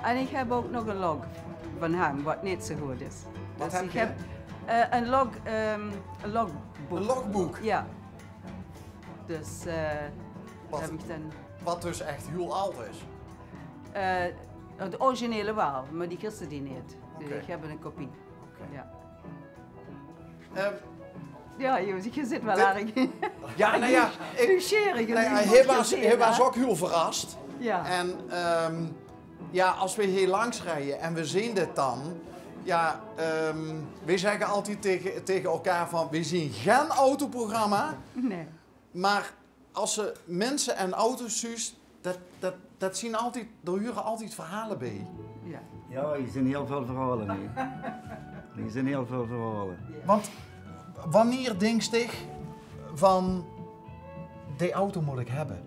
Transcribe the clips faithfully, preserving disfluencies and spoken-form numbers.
En ich höb ouch nog ein log van häöm, wat neet zoea good is. Wat höbs se? Dus ich höb, eh, ein log, ehm, ein logbook. Ein logbook? Jao. Dus, eh, wat, höb ich dan, wat dus ech hiel ald is? Eh, 't originele waal, mer die kriegs se die neet. Oké. Ich höb ein kopie. Oké. Jao. Ehm, jao, Joost, ich zit waal erg. Jao, noe jao, ich, noe jao, hae waas, hae waas ouch hiel verras. Jao. En, ehm, jao, es v'r hie langs rieje en v'r zeen dit dan, jao, ehm, v'r zègke altied tege, tege elkaar van: "V'r zeen gein autoprogramma." Nae. Mer es se minse en auto's zuus, det, det, det zeen altied, dao hure altied verhaole bie. Jao. Jao, hie zeen hiel väöl verhaole, nae. Hie zeen hiel väöl verhaole. Want wannier dinks dich van: "Die auto mót ich höbbe"?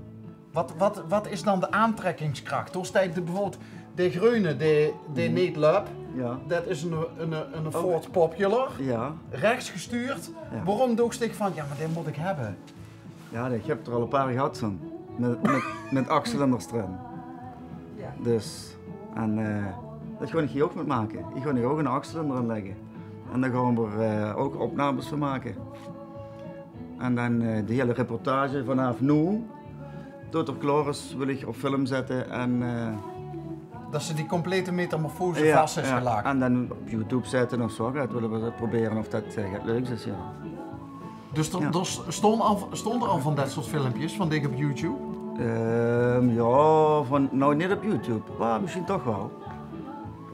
Wat, wat, wat is dan de aantrekkingskrach? Dao steit de, bieveurbeeld de greune, dae, dae neet löp. Jao. Det is ein, ein, ein Ford Popular. Jao. Rechts gestuurd. Jao. Waorom doogs dich van: "Jao, mer dae mót ich höbbe"? Jao, ich höb d'r al ein paar gehad, zoe'n, mit, mit, mit achcilinders d'rin. Jao. Dus, en, eh, det gaon ich hie ouch mit make. Ich gaon hie ouch ein achcilinder in lègke. En dao gaon v'r, eh, ouch opnames van make. En dan, eh, de hiele reportage vanaaf noe tot 'r klaor is, wil ich op film zètte en, eh, det se die complete metamorfose vas is gelag. Jao, en dan op YouTube zètte of zoe. Det wille v'r probere of det, eh, get leuks is, jao. Dus d'r, d'r st-, stoon al, stoon d'r al van det soort filmpjes van dich op YouTube? Ehm, jao, van, noe, neet op YouTube. Mer mesjien toch waal.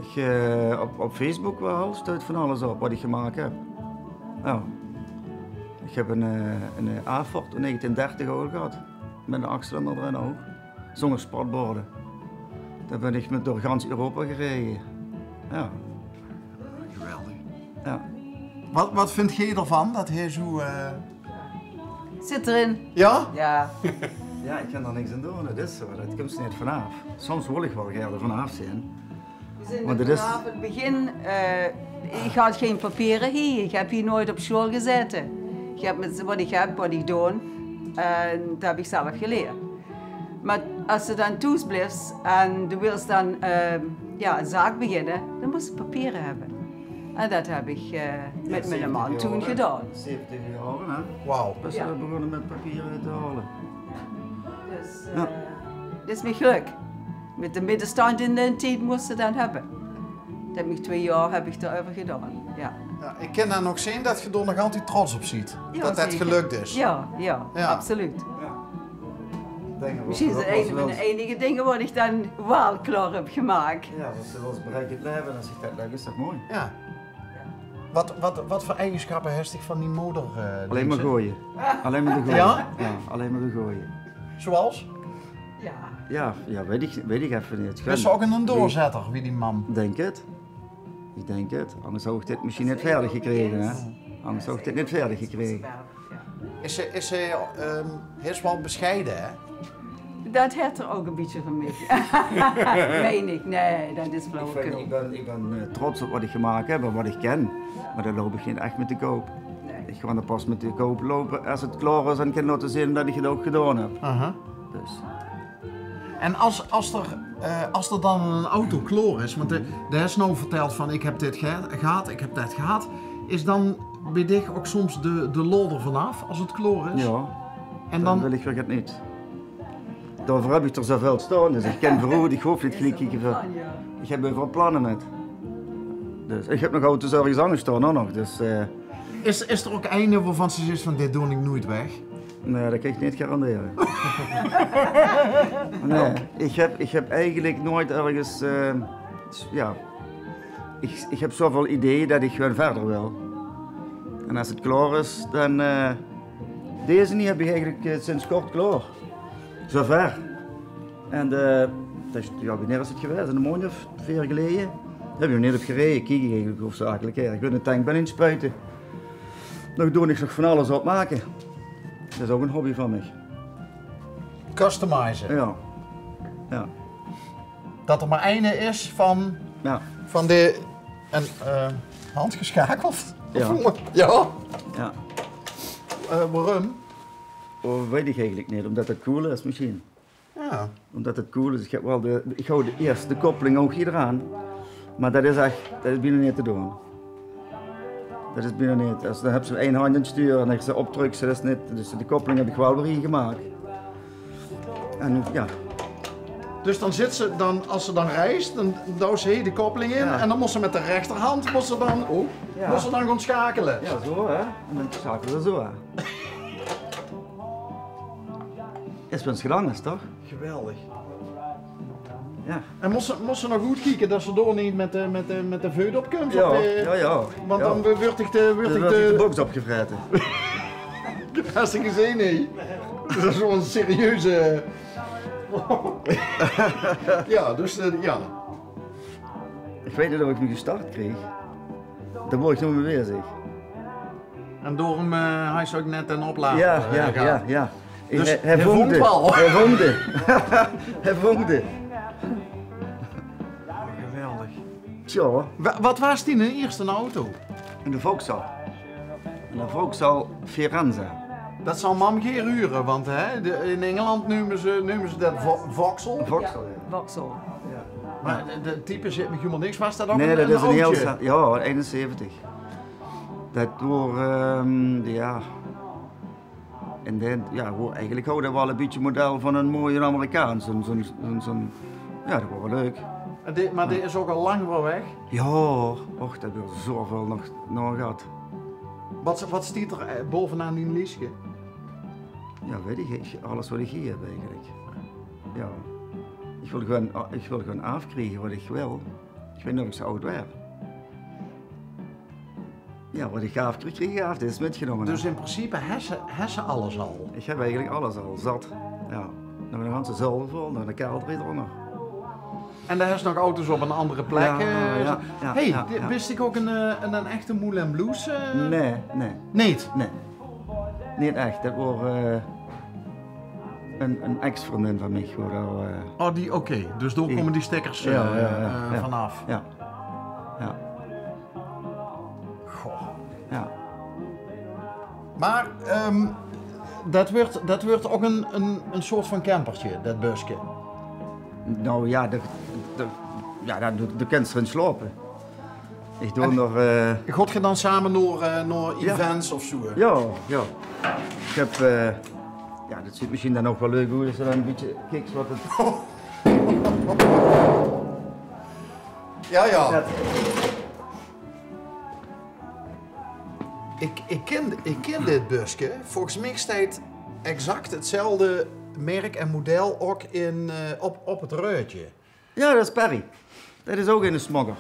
Ich, eh, op, op Facebook waal, steit van alles op wat ich gemaak höb. Jao. Ich höb ein, eh, ein, eh, Avord oet negentien dertig ouch gehad. Mit ein achcilinder d'rin ouch. Zónger spatborde. Dao bön ich mit door gans Europa gerieje. Jao. Geweldig. Jao. Wat, wat vinjs dich d'rvan det hae zoe, eh, zit d'rin? Jao? Jao. Jao, ich kin d'r niks aan doon. Det is zoe. Det kump se neet vanaaf. Soms wól ich waal gaer d'rvanaaf zeen. V'r zeen d'r vanaaf 't begin, eh, ich had gein papiere hie. Ich höb hie noeats op sjoeal gezaete. Ich höb mit wat ich höb, wat ich doon. En det höb ich zelf gelierd. Mer es se dan thoes bliefs en doe wils dan, eh, jao, ein zaak beginne, dan mós se papiere höbbe. En det höb ich, eh, mit miene man toen gedaon. Zeventig jaor, hè? Wauw. Bis se begonne mit papiere te haole. Dus, eh, det is mich gelök. Mit de middestand in dae tied mós se dan höbbe. Det höb ich twee jaor höb ich dao-euver gedaon. Jao. Jao, ich kin dan ouch zeen det geer dao nog altied trots op zeet. Jao, det det gelök is. Jao, jao, absoluut. Mesjien is det ein van de einige dinger wat ich dan waal klaor höb gemaak. Jao, det is waal 'n bereikend laeve, es dich det lök, is det mooi. Jao. Wat, wat, wat veur eigensjappe höbs dich van dien moder, eh, Linse? Allein mer gooj. Allein mer de gooj. Jao? Jao, allein mer de gooj. Zoeals? Jao, jao, weit ich, weit ich effe neet. Is ze ouch 'ne doorzetter, wie dien mam? Dink 't. Ich dink 't. Angers haw ich dit mesjien neet veerdig gekrege, hè? Angers haw ich dit neet veerdig gekrege. Is ze, is ze, ehm, bès waal besjeie, hè? Det haet 'r ouch e bietje van mich. Mein ich, nae, det is flauwekul. Ich bön, ich bön, eh, trots op waat ich gemaak höb en waat ich kin. Mer dao loup ich neet ech mit te koup. Nae. Ich gaon d'r pas mit te koup loupe es 't klaor is en kin laote zeen det ich 't ouch gedaon höb. Aha. Dus. En es, es d'r, eh, es d'r dan 'nen auto klaor is, want de, de höbs noe vertèld van: "Ich höb dit geha-, gehad, ich höb det gehad." Is dan bie dich ouch soms de, de lol d'r vanaaf es 't klaor is? Jao, en dan wil ich weer get nuuts. Daoveur höb ich d'r zoeväöl staon, dus ich kin veuroet, ich hoof neet geliek te kieke. Ich höb euveral planne mit. Dus ich höb nog auto's örges angers staon, ouch nog. Dus, eh. Is, is d'r ouch eine wovan se zaes van: "Dit doon ich noeit weg"? Nae, det kin ich neet garandere. Nae, ich höb, ich höb eigelik noeit örges, eh, s-, jao, ich, ich höb zoeväöl ideeë det ich gewoon wiejer wil. En es 't klaor is, dan, eh, deze hie höb ich eigelik, eh, sinds kort klaor. Zoever. En, eh, det is, jao, wienie is 't gewaes? 'Ne maondj of veer geleje. Höb ich nog neet op gereje. Kiek ich eigelik hoofdzakelik, hè. Ich bön de tank bön-in aan 't spuite. Nog doon ich nog van alles opmake. Det is ouch 'n hobby van mich. Customizen. Jao. Jao. Det d'r mer eine is van, jao, van de, en, eh, handjesjakeld? Jao. Jao? Jao. Eh, waorum? Oh, weit ich eigelik neet, ómdet 't cool is mesjien. Ja. Ómdet 't cool is. Ich höb waal de, ich hou de ieëste koppeling ouch hie draan. Mer det is ech, det is bienao neet te doon. Det is bienao neet. Es, dan höbs se ein handj aan 't stuur en es se opdruks, det is neet, dus de koppeling höb ich waal weer hie gemaak. En ja. Dus dan zits se, dan, es se dan reis, dan douws se hie de koppeling in en dan mós se mit de rechterhandj, mós se dan, oh, mós se dan gaon sjakele. Ja, zo, hè. En dan sjakele se zo, hè. Is waal ins gedange, toch? Geweldig. Ja. En mós se, mós se nog good kieke det se dao neet mit de, mit de, mit de veut op kums? Ja, ja, ja. Want dan wuuert dich de, wuuert dich de boks opgevraete. Höbs se gezeen, hè? Det is waal ein serieuze. Ja, dus, eh, ja. Ich weit neet of ich 'm gestart kreeg. Dao waas ich nog mit bezig. En daorum, eh, haw se ouch net ein oplader, ja, eh, ja, gehaold. Ja, ja. Dus hae, hae vónk 't waal. Hae vónk 't. Hae vónk 't. Geweldig. Tja. Wa-, waat waas dien ieëste auto? Ein Vauxhall. Ein Vauxhall Firenze. Det zal mam geer hure, want, hè, de, in Engeland neume ze, neume ze det Vo-, Vauxhall. Vauxhall, ja. Vauxhall. Ja. Mer de, de type zaet mich hielemaol niks. Waas det ouch ein, ein hieël oudje? Nae, det is ein, ja, einenzeventig. Det waas, ehm, ja. En dan, ja, waas eigelik ouch waal ein bietje model van eine mooie Amerikaan. Zo'n, zo'n, zo'n, zo'n, ja, det waas waal leuk. En die, mer die is ouch al lang weer weg? Ja, och, det waas zoväöl nog, nog gehad. Waat, waat steit d'r, eh, baovenaan dien liesje? Ja, weit ich, ich, alles waat ich hie höb eigelik. Ja. Ich wil gewoon, ich wil gewoon aafkriege waat ich wil. Ich weit neet of ich zo aud waer. Ja, waat ich gaaf kreeg, kreeg ich gaaf. Dit is mitgenómme, hè. Dus in principe höbs se, höbs se alles al? Ich höb eigelik alles al, zat. Ja. Nog ein ganse zolder vol, nog ein kelder hie d'rónger. En dan höbs se nog auto's op ein anger plek, ja, eh, ja, ja, hey, ja, ja. Bis dich ouch ein, eh, ein, ein echte Moulin Blues, eh? Nae, nae. Neet? Nae. Neet ech. Det waas, eh, ein, ein ex-vriendin van mich, waas dao, eh. Oh, die, oké. Dus dao kómme die stickers, ja, eh, ja, ja, eh, ja, vanaaf. Ja. Ja. Goh. Ja. Mer, ehm, det wuuert, det wuuert ouch ein, ein, ein soort van campertje, det buske. Nou ja, de, de, ja, dao, dao kins se in slaope. Ich doon nog, eh, gaot geer dan same nao, eh, nao events of zo? Ja, ja. Ich höb, eh, ja, det zuut mesjien dan ouch waal leuk oet, es se dan ein bietje kieks waat 't... Ja, ja. Ich, ich kin, ich kin dit buske. Volges mich steit exact hetzelfde merk en model ouch in, eh, op, op 't ruitje. Ja, det is Perry. Det is ouch eine smogger.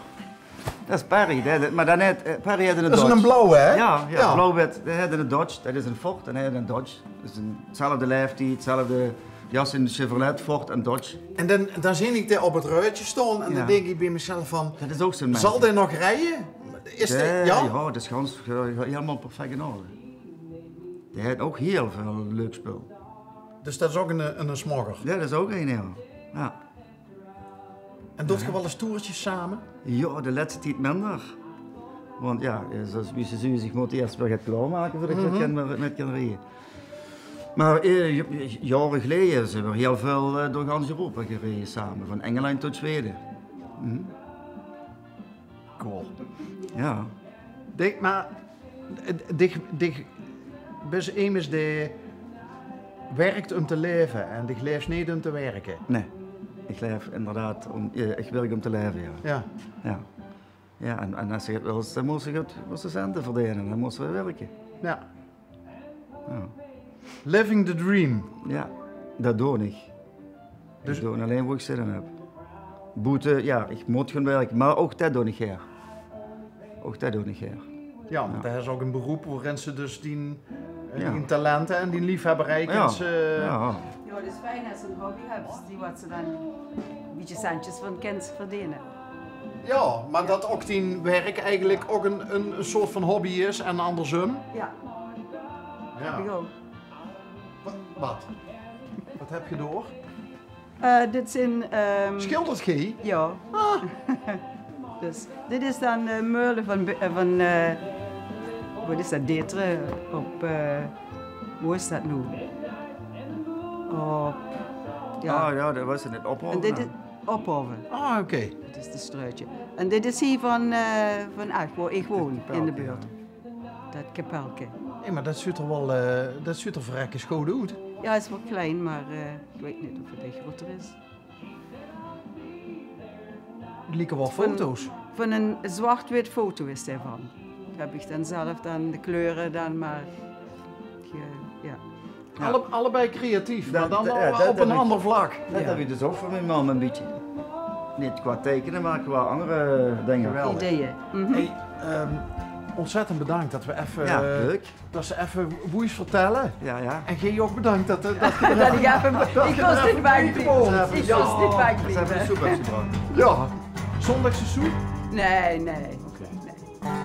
Det is Perry. Dae haet, mer dan haet, eh, Perry haet eine Dodge. Det is eine blauwe, hè? Ja, ja, blauw-wit. Dae haet eine Dodge. Det is eine Ford en hae haet eine Dodge. Dus ein, 'tzelfde laeftied, 'tzelfde jas, ein Chevrolet, Ford en Dodge. En dan, dan zeen ich dae op 't ruitje staon en dan dink ich bie mezelf van, det is ouch zo'n mens. Zal dae nog rieje? Is dae, ja? Ja, det is gans, eh, hielemaol perfect in orde. Dae haet ouch hieël väöl leuk spul. Dus det is ouch ein, ein smogger? Ja, det is ouch eine, ja. Ja. En doot geer waal ins toertjes same? Ja, de lètste tied minder. Want ja, eh, zoewie se zuus, ich mót ieërs weer get klaormake veurdet ich mit kan, mit kan rieje. Mer, eh, jaore geleje zeen v'r hieël väöl, eh, door gans Europa gereje same, van Engeland tot Zweden. Cool. Ja. Dink mer, dich, dich bis emes dae wirk óm te laeve en dich laefs neet óm te wirke. Nae, ich laef inderdaad óm, eh, ich wirk óm te laeve, ja. Ja. Ja. Ja, en, en es se get wils, dan mós se get, mós se cente verdeene, dan mós se wirke. Ja. Ja. Living the dream. Ja, det doon ich. Dus ich doon allein wo ich zin in höb. Boete, ja, ich mót gaon wirke, mer ouch det doon ich gaer. Ouch det doon ich gaer. Ja, want det is ouch ein beroep wo-in se dus dien, eh, dien talente en dien leefhebberij kins, eh... Ja. Ja, det is fijn es se ein hobby höbs, die waat se dan ein bietje centjes van kins verdeene. Ja, mer det ouch dien wirk eigelik ouch ein, ein, ein soort van hobby is en andersom. Ja. Ja. Wa-, waat? Waat höbs se dao? Eh, dit zeen, ehm, schildert geer? Ja. Ah. Dus dit is dan de meule van Be-, eh, van, eh, waat is det? Detre op, eh, wo is det noe? Op Ja. Ah ja, det waas in 't Ophoven. En dit is Ophoven. Ah, oké. Det is de straotje. En dit is hie van, eh, van Ech, wo ich woon, in de buurt. Det kepelke. Hé, mer det zuut d'r waal, eh, det zuut d'r verrekkes good oet. Ja, 't is waal klein, mer, eh, ich weit neet of 't ech groter is. Lieke waal foto's. Van ein zwart-wit foto is dae van. Höb ich dan zelf dan de kleure dan mer ge-, ja. Alle-, allebei creatief, mer dan waal op ein anger vlak. Det höb ich dus ouch van mien mam ein bietje. Neet qua teikene, mer qua anger dinger. Geweldig. Ideeën. Hey, ehm, ontzettend bedankt det we effe, eh, det se effe woeis vertelle. Ja, ja. En geej ouch bedankt det, eh, det ich effe, ich kós neet wegblieve. Ich kós neet wegblieve. Zóndigse soep? Nee, nee. Oké. Nee.